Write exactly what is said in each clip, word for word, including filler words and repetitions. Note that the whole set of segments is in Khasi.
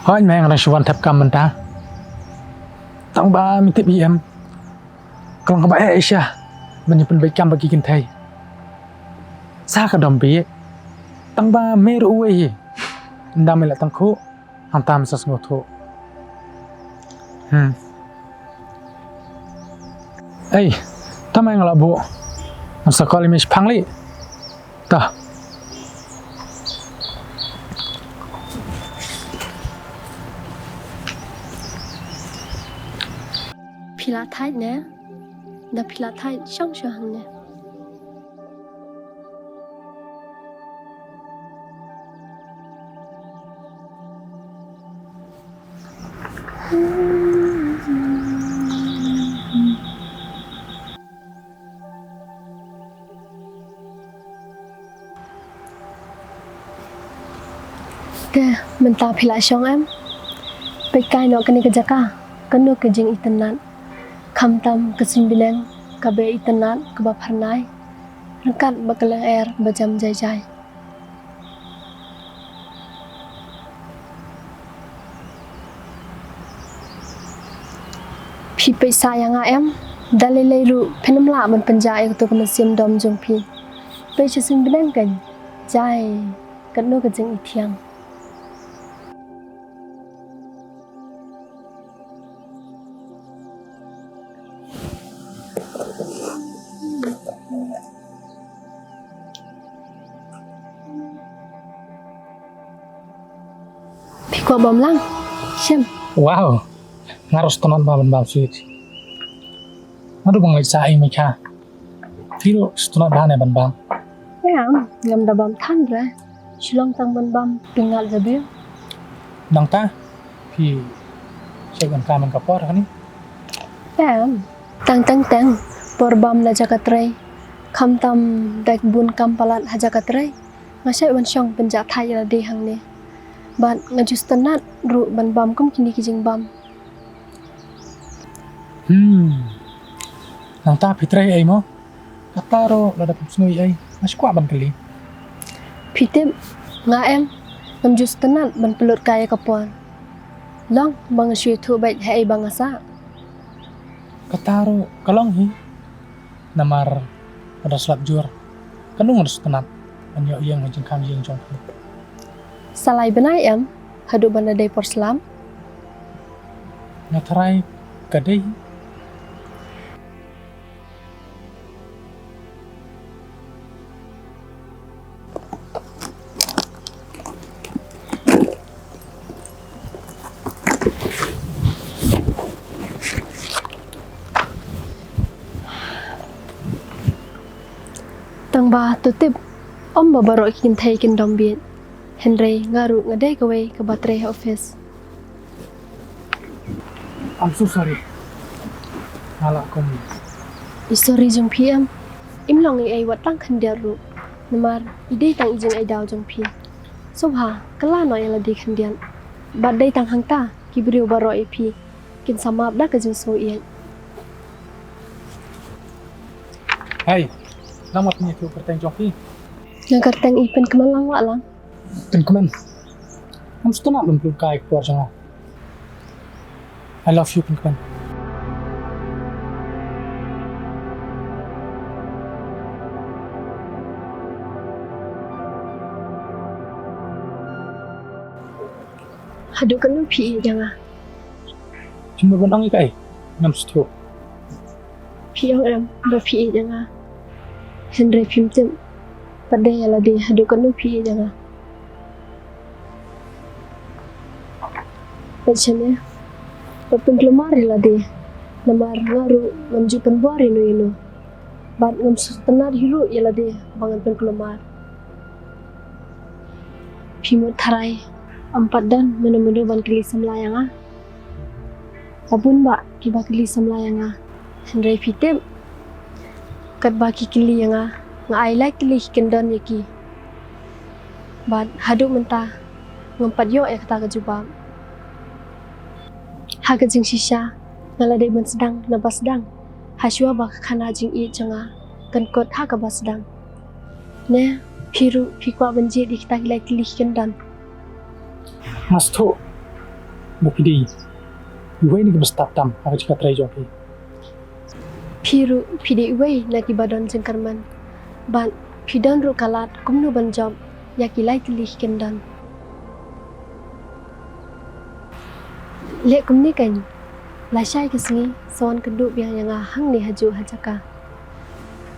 Hooid, me nga dang shu wan thep kam mynta. Tang ba me tip hi em, ka long kaba eh shisha ban ïa pynbeit kam bad ki kynthei. Sa ka dom bieit. Tang ba me ruh uwei hi. Ynda me la tang khuh, hangta me sa sngewthuh. Hmm. Ei, tang ba nga la buh, ngan sa call ïa me shaphang lei. Ta. Phi la thait ne? Da phi la thait shong shong hangne. Te mynta phi la shong em? Peit kai noh kane ka jaka, kano ka jingitynnat. Khamtam ka suiñ bneng kaba itynnat kaba phyrnai, ryngkat bad ka lyngngoh ba jam jai jai. Phi peit sa ïa nga em, da lei lei ruh phin ym lah ban pynjah ïa kato ka mynsiem dom jong phi. Peit sha suiñ bneng kan, jai katno ka jingithiang. Phi kwah bam lang? Shem. Wow. Nga ruh sngewtynnat bha ban bam sweet. Nga ruh ba nga leit sah ei mei kha. Phi ruh sngewtynnat bha ne ban bam? Em, ngam da bam than re. Shu long tang ban bam pyngngad jabieng. Nangta phi shait ban kam man ka por kane? Em, tang tang tang por bam la jaka trei. Khamtam dei bun kam palat ha jaka trei. Nga shait ban shong pynjah thait ïa lade hangne. Bad nga ju sngewtynnat ruh ban bam kum kine ki jingbam. Hmm. Nangta phi trei ei mo? Kata ruh lada phim sngew ei, nga shu kwah ban kylli. Phi tip, nga em, ngam ju sngewtynnat ban pynlut kai ïa ka por. Long ba nga shu ïathuh beit ha ei ba nga sah. Kata ruh ka long hi. Namar lada slap jur, kano ngan sngewtynnat ban ïoh ïing ha jingkhang ïing jong phi. Sa lai bnai em, haduh ban da dei por slap. Nga tharai ka dei. Tang ba to tip, ym ba baroh ki kynthei kin dom bieit. Hynrei nga ruh nga dei kawei kaba trei ha office. I'm so sorry. Nga lah kum. I sorry jong phi em. Im long ei ei wat tang khyndiat ruh. Namar i dei tang i jingaidaw jong phi. Sngewbha kylla noh ïa lade khyndiat. Bad dei tang hangta ki briew baroh ïa phi kin sa map da ka jingsngewsih. Hei, nang mat ni tu kyrteng jong phi. Nga kyrteng i Pynkmen Langwahlang. Pynkmen. Ngam sngewtynnat ban pynlut kai ka por jong nga. I love you, Pynkmen. Haduh katno phi ïeit ïa nga? Phim lah ban ong ïa kaei, ngam sngewthuh. Phi ong em ba phi ïeit ïa nga. Hynrei phim tip pat de ïa lade haduh katno phi ïeit ïa nga. Bad shane, bad pynkulmar ïa lade, namar nga ruh ngam ju pynbor ïano ïano. Bad ngam sngewtynnat hi ruh ïa lade ba ngan pynkulmar. Phi mut tharai ym pat don mano mano ban kylli samla ïa nga. La bun bah kiba kylli samla ïa nga. Hynrei phi tip, katba ki kylli ïa nga, nga ai lai tylli ki kyndon ïa ki. Bad haduh mynta ngam pat ïoh ïa kata ka jubab. Ha ka jingshisha nga la dei ban sdang na ba sdang, hashwa ba ka khana jingïeit jong nga kan kut ha kaba sdang. Ne phi ruh phi kwah ban jied ïa kita ki lai tylli ki kyndon? Nga sngewthuh. ba phi dei iwei na kiba stad tam ha ka jaka trei jong phi. Phi ruh phi dei iwei na kiba don jingkyrmen. Bad phi don ruh ka lad kumno ban jop ïa ki lai tylli ki kyndon. Leh kumne keiñ, lashai ka sngi sa wan kynduh biang ïa nga hangne hajuh ha jaka.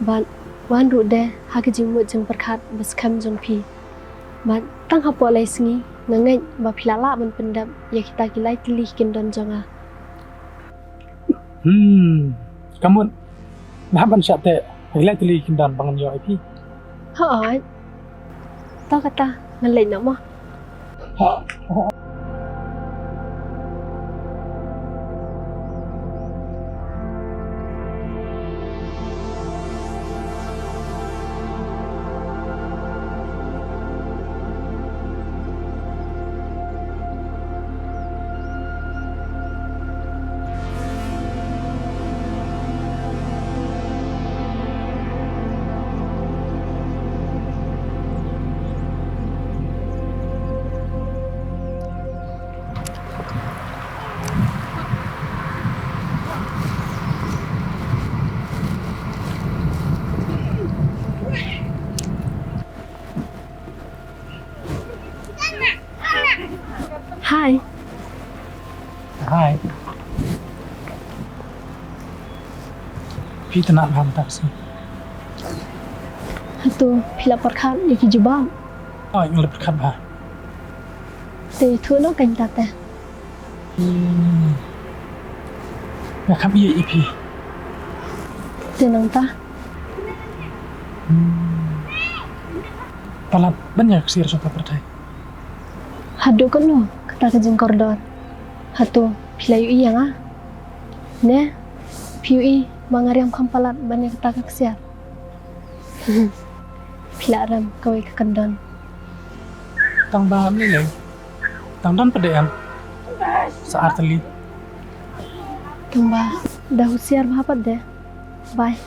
Bad wan ruh de ha ka jingmut jingpyrkhat ba skhem jong phi. Bad tang hapoh lai sngi nga ngeit ba phi la lah ban pyndep ïa kita ki lai tylli ki kyndon jong nga. Hmm, ka mut nga hap ban shah teh ha ki lai tylli ki kyndon ba ngan ïoh ïa phi. Hooid. To kata ngan leit noh mo. Hi. Hi. Phi tnat bha mynta ka sngi? Hato phi la pyrkhat ïa ki jubab? Oh, nga la pyrkhat bha. Te ïathuh noh keiñ ta te. Hmm. Nga kham ïeit ïa phi. Te nangta? Hmm. Palat ban ïa ka ksiar sha ka pyrthei. Haduh katno kata ka jingkordor? Hato phi la ïohi ïa nga? Ne phi ïohi ba nga riam kham palat ban ïa kata ka ksiar? Phi la rem kawei ka kyndon. Tang ba ym lei lei. Tang don pat de em. Sa ar tylli. Tang ba da husiar bha pat de. Bye.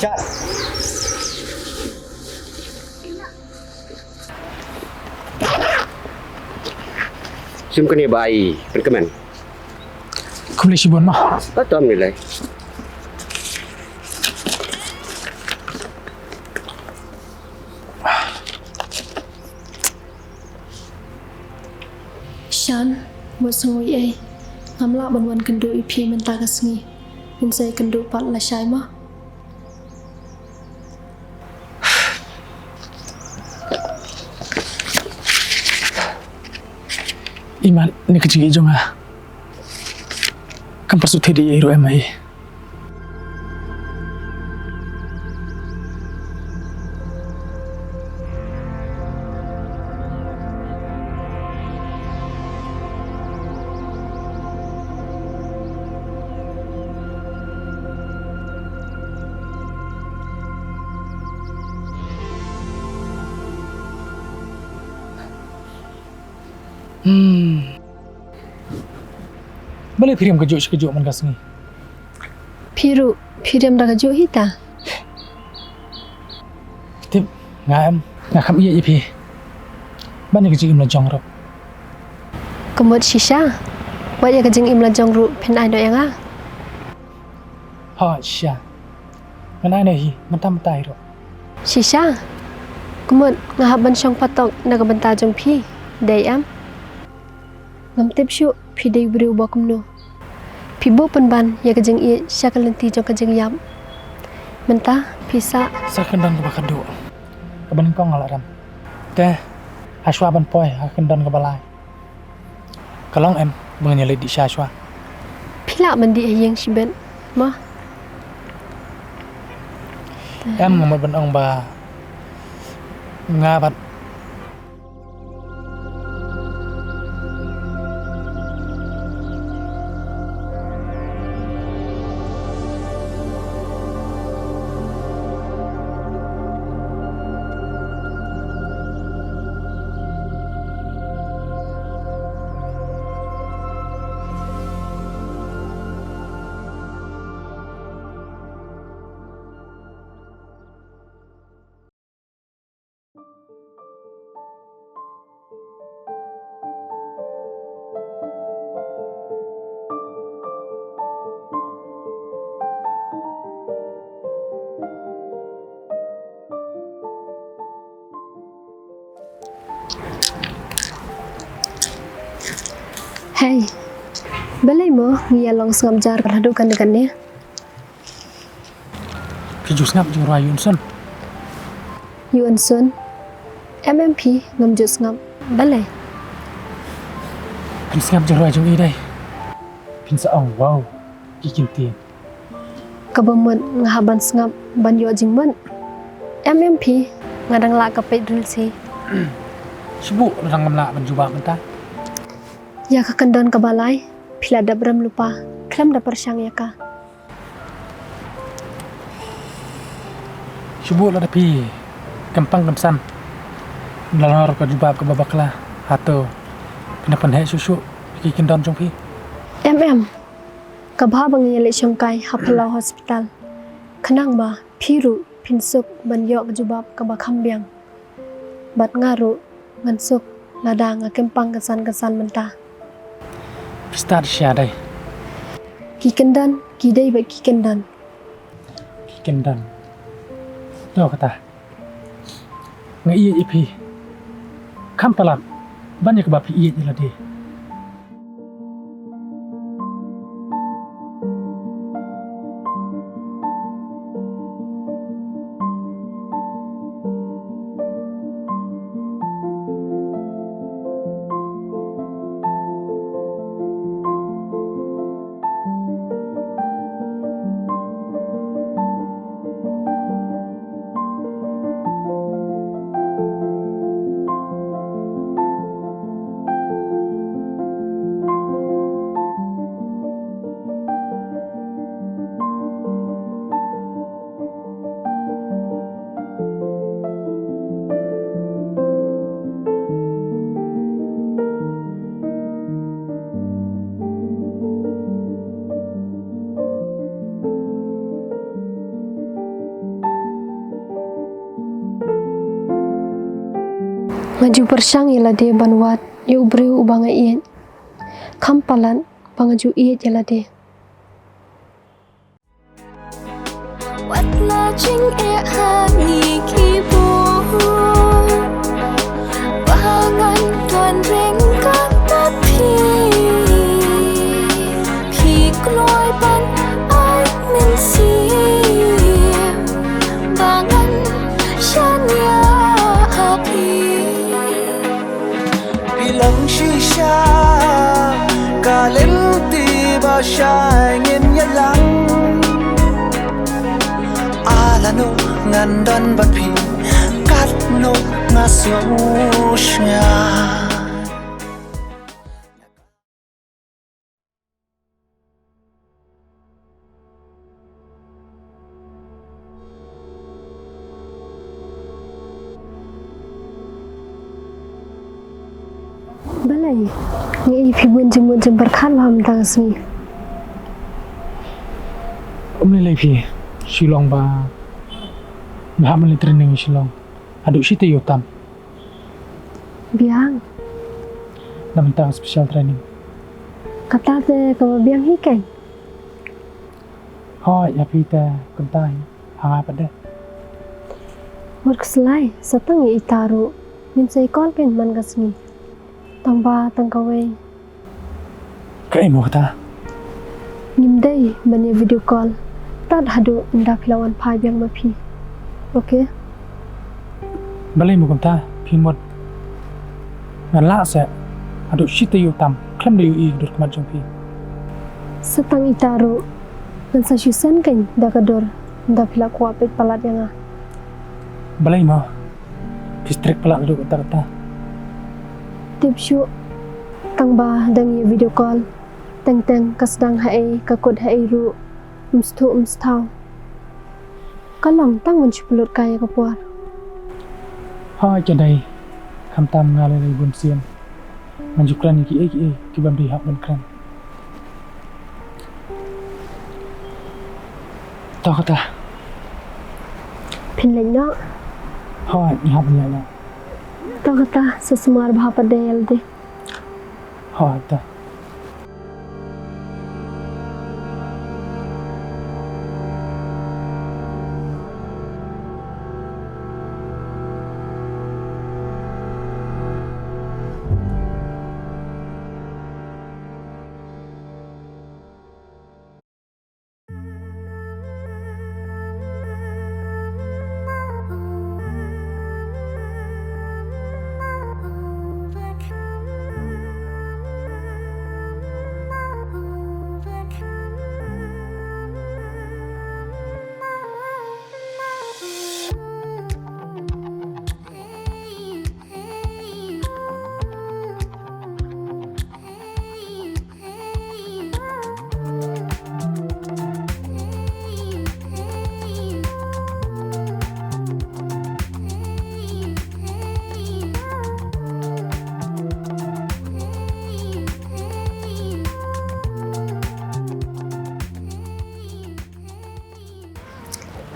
Shah. Shim kane ba ai pynkmen. Khublei shibun ma. Ka tam ni lai. Shan, mut sngew ei ei. Ngam lah ban wan kynduh ïa phi mynta ka sngi. Ngin sa ïakynduh pat lashai ma. Imat, ne ka jingïeit jong nga kam pyrshah thied ei ei ruh em ei. Hmm. Balei phi riam kajuh shi kajuh man ka sngi? Phi ruh phi riam da kajuh hi ta. Tip, nga em, nga kham ïeit ïa phi. Ban ïa ka jingim la jong ruh. Ka mut shisha, wat ïa ka jingim la jong ruh phin ai noh ïa nga. Ha, shisha. Ngan ai noh hi mynta mynta hi ruh. Shisha. Ka mut nga hap ban shong patok na ka bynta jong phi. Dei em? Ngam tip shuh phi dei u briew ba kumno. Phi buh pynban ïa ka jingïeit sha ka lynti jong ka jingïap. Mynta phi sah. Sa kyndon kaba khatduh kaba nyngkong nga la rem. Te hashwa ban poi ha kyndon kaba lai. Ka long em ba ngin ïa leit dih sha shwa? Phi lah ban dih ha ïing shibit ma. Em, nga mut ban ong ba nga bad Hei, balei mo ngi ïa long sngap jar haduh kane kane? Phi ju sngap jingrwai Yu Unsun? Yu Unsun? Em em phi, ngam ju sngap. Balei? Phin sngap jingrwai jong i dei. Phin sa ong wow, ki ktien. Kaba mut nga hap ban sngap ban ïoh jingmut. Em em phi, nga dang lah ka peit reel shi. Shu buh, nga dang ngam lah ban jubab mynta. Ïa ka kyndon kaba lai, phi la dep rem lypa, khlem da pyrshang ïa ka. Shu buh, lada phi kynpang kynsan, nalor ka jubab kaba bakla, hato phin pynheh shuh shuh ïa ki kyndon jong phi? Em em. Ka bha ba ngi ïaleh shongkai ha Palau Hospital. Khnang ba phi ruh phin suk ban ïoh ka jubab kaba kham biang. Bad nga ruh ngan suk lada nga kynpang kynsan kynsan mynta. Phi stad sha dei. Ki kyndon ki dei bad ki kyndon. Ki kyndon. To kata. Nga ïeit ïa phi. Kham palat ban ïa kaba phi ïeit ïa lade. Nga ju pyrshang ïa lade ban wad ïa u briew uba nga ïeit. Kham palat ba nga ju ïeit ïa lade. Wat la jingeh ha ngi ki bun, ba ngan don ryngkat bad phi. Phi kloi ban ai mynsiem ba ngan shaniah ha phi. Phi long shisha ka lynti ba shai ngin ïalang. Lano ngan don bad phi, katno nga sngewsih. Balei? Nga ïohi phi bun jingmut jingpyrkhat bha mynta ka sngi. Ym lei lei phi, Shillong ba nga hap ban leit training Shillong. Haduh shi taïew tam. Biang. Na bynta ka special training. Kata te kaba biang hi kein. Hooid, ïa phi te kumta hi. Ha nga pat de. Wat khuslai, sa tang ïa ita ruh. Ngin sa ïa call kein man ka sngi. Tang ba tang kawei. Kaei mo kata? Ngim dei ban ïa video call tad haduh ynda phi la wan phai biang ma phi. Okay? Balei mo kumta, phi mut ngan lah seh haduh shi taïew tam khlem da ïohi ka dur khmat jong phi? Sa tang ita ruh ngan sa shu send kein da ka dur Ynda phi la kwah peit palat ïa nga. Balei mo? Phi strict palat ruh kata kata. Tip shuh. Tang ba dang ïa video call. Teng teng ka sdang haei, ka kut haei ruh. Ym sngewthuh ym sngewthaw. Ka long tang ban shu pynlut kai ïa ka por. Ha, ka dei. Khamtam nga lei lei bun sien. Ngan ju kren ïa kiei kiei kiba ym dei hap ban kren. To kata. Phin leit noh? Hooid, nga hap ban leit noh. To kata, sa sumar bha pat de ïa lade. Hooid, to.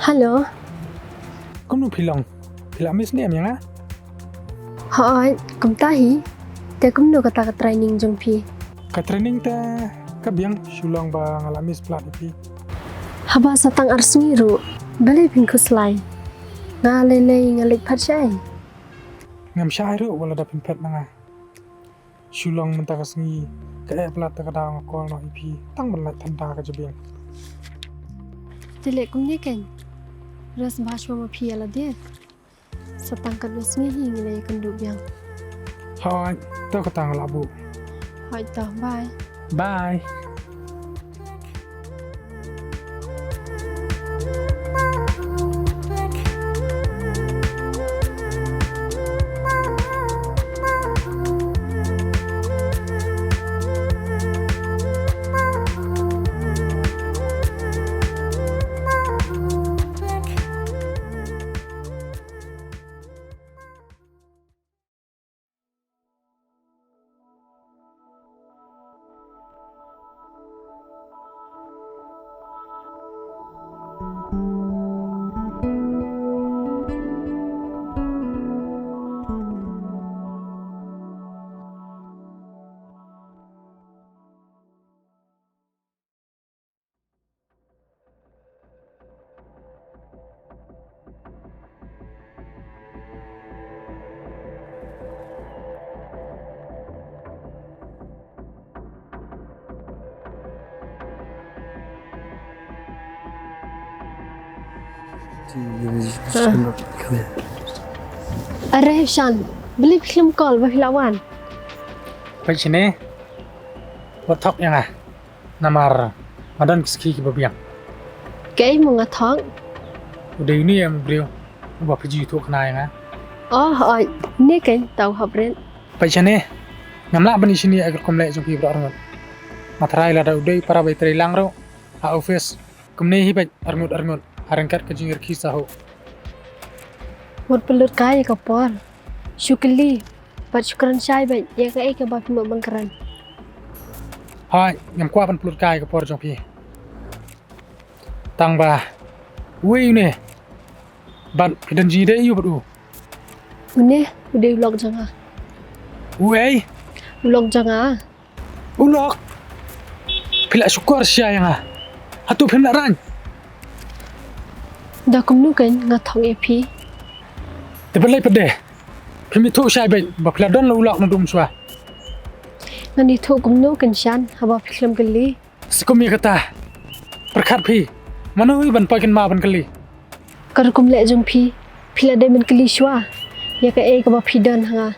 Hello. Kumno phi long? Phi la miss ne em ïa nga? Hooid, kumta hi. Te kumno kata ka training jong phi? Ka training te ka biang, shu long ba nga la miss palat ïa phi. Haba sa tang ar sngi ruh, balei phin khuslai? Nga lei lei nga leit pat shaei? Ngam shah ruh wat la da phin phet na nga. Shu long mynta ka sngi, ka eh palat te ka daw nga call noh ïa phi, tang ban lait than da ka jabieng. Te leh kumne keiñ. Rest bha shuwa ma phi ïa lade. Sa tang katno sngi hi ngi la ïakynduh biang. Hooid, to kata nga la buh. Hooid to, bye. Bye. Are Shan, balei phi khlem call ba phi la wan? Peit shane, wat thok ïa nga. Namar nga don ki sakhi kiba biang. Kaei mo nga thok? U dei une em u briew uba phi ju ïathuh khana ïa nga. Oh, oi, une keiñ, tau hap rit. Peit shane, ngam lah ban ïashim ïa ka rukom leh jong phi baroh arngut. Nga tharai lada u dei para bai trei lang ruh ha office, kumne hi beit arngut arngut ha ryngkat ka jingïarkhie sahuh. Wat pynlut kai ïa ka por. Shu kylli bad shu kren shai beit ïa kaei kaba phi mut ban kren. Hooid, ngam kwah ban pynlut kai ka por jong phi. Tang ba uei une? Bad phi don jingïadei aïu bad u? Une u dei u lok jong nga. Uei? U lok jong nga. U lok? Phi la shukor sha ïa nga. Hato phim lah rang? Da kumno keiñ nga thok ïa phi? Te balei pat de? Phim ïathuh shai beit ba phi la don la u lok naduh mynshuwa. Ngan ïathuh kumno keiñ Shan haba phi khlem kylli? Sa kum ïa kata, pyrkhat phi, mano hi ban poi kynmaw ban kylli? Ka rukom leh jong phi, phi la dei ban kylli shuwa ïa kaei kaba phi don ha nga,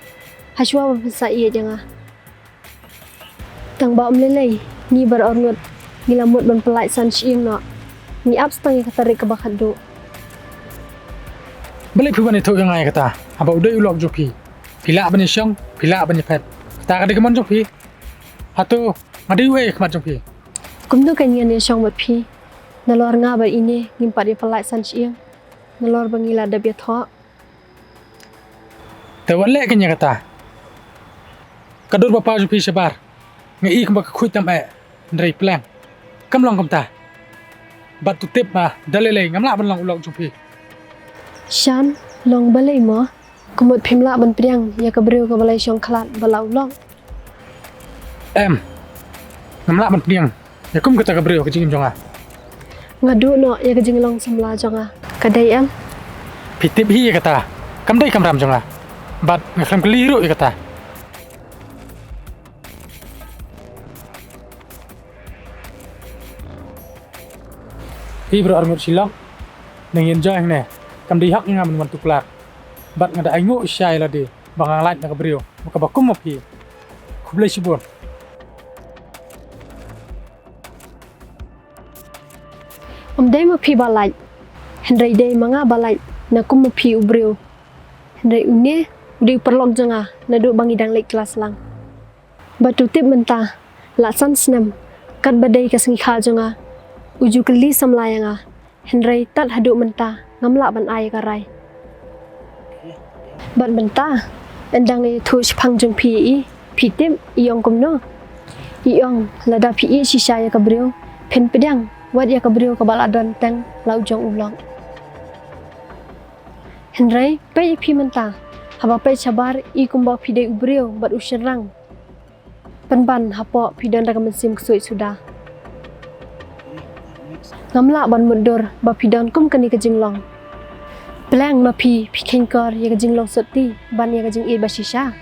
ha shuwa ba phin sa ïeit ïa nga. Tang ba ym lei lei ngi baroh arngut ngi la mut ban pyllait san shyieng noh. Ngi ap stang ïa ka tarik kaba khatduh. Balei phi wan ïathuh ïa nga ïa kata? Haba u dei u lok jong phi, phi lah ban ïashong, phi lah ban ïaphet. Kata ka dei ka mon jong phi. Hato nga dei uei ha khmat jong phi? Kumno kein ngan ïashong bad phi? Nalor nga bad ine ngim pat ïapyllait san shyieng. Nalor ba ngi la dep ïathoh. Te wat leh kein ïa kata. Ka dur ba paw jong phi shabar. Nga i kumba ka khuid tam eh. Hynrei pleng, kam long kumta. Bad to tip ba da lei lei ngam lah ban long u lok jong phi. Shan, long balei mo? Ka mut phim lah ban pdiang ïa ka briew kaba la ïashong khlad bad la u lok? Em. Ngam lah ban pdiang ïa kum kata ka briew ha ka jingim jong nga. Nga duh noh ïa ka jinglong samla jong nga. Ka dei em? Phi tip hi ïa kata. Kam dei kamram jong nga. Bad nga khlem kylli ruh ïa kata. Hi bro arngut Shillong. Nang ïa enjoy hangne. Kam dei hok ïa nga ban wan tuklar. Bad nga da ainguh shisha ïa lade ba nga lait na ka briew ba kaba kum ma phi. Khublei shibun. Ym dei ma phi ba lait, hynrei dei ma nga ba lait na kum ma phi u briew. Hynrei une u dei u paralok jong nga naduh ba ngi dang leit klas lang. Bad to tip mynta la san snem, katba dei ka sngi kha jong nga, u ju kylli samla ïa nga. Hynrei tad haduh mynta ngam lah ban ai ïa ka rai. Bad mynta, ynda nga ïathuh shaphang jong phi ïa i, phi tip i ong kumno? I ong lada phi ïeit shisha ïa ka briew, phin pdiang wat ïa ka briew kaba la don teng la u jong u lok. Hynrei peit ïa phi mynta, haba peit shabar i kumba phi dei u briew bad u shynrang. Pynban hapoh phi don da ka mynsiem ksuid suda. Ngam lah ban mutdur ba phi don kum kane ka jinglong. Pleng ma phi, phi kheiñkor ïa ka jinglong sotti ban ïa ka jingïeit ba shisha.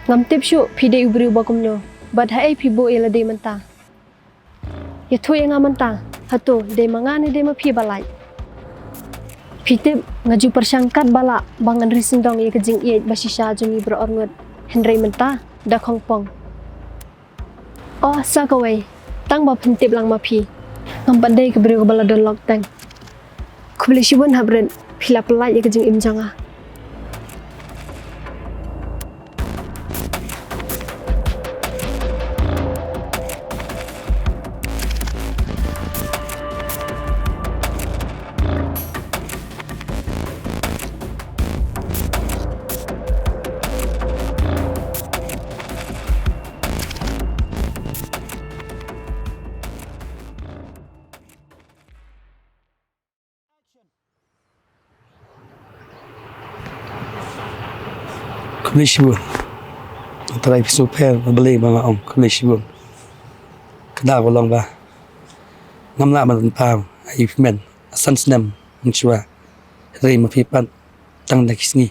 Ngam tip shuh phi dei u briew ba kumno bad haei phi buh ïa lade mynta. Ïathuh ïa nga mynta, hato dei ma nga ne dei ma phi ba lait? Phi tip, nga ju pyrshang katba lah ba ngan ri sngewdong ïa ka jingïeit ba shisha jong ngi baroh arngut, hynrei mynta da khongpong. Oh, sa kawei, tang ba pyntip lang ma phi, ngam pat dei ka briew kaba la don lok teng. Khublei shibun hapdeng phi la pyllait ïa ka jingim jong nga. Khublei shibun. Trai phi sngewpher balei ba nga ong khublei shibun. Ka daw ka long ba ngam lah ban pynpaw ïa phi, men, san snem mynshuwa. Hynrei ma phi pat tang da ki sngi.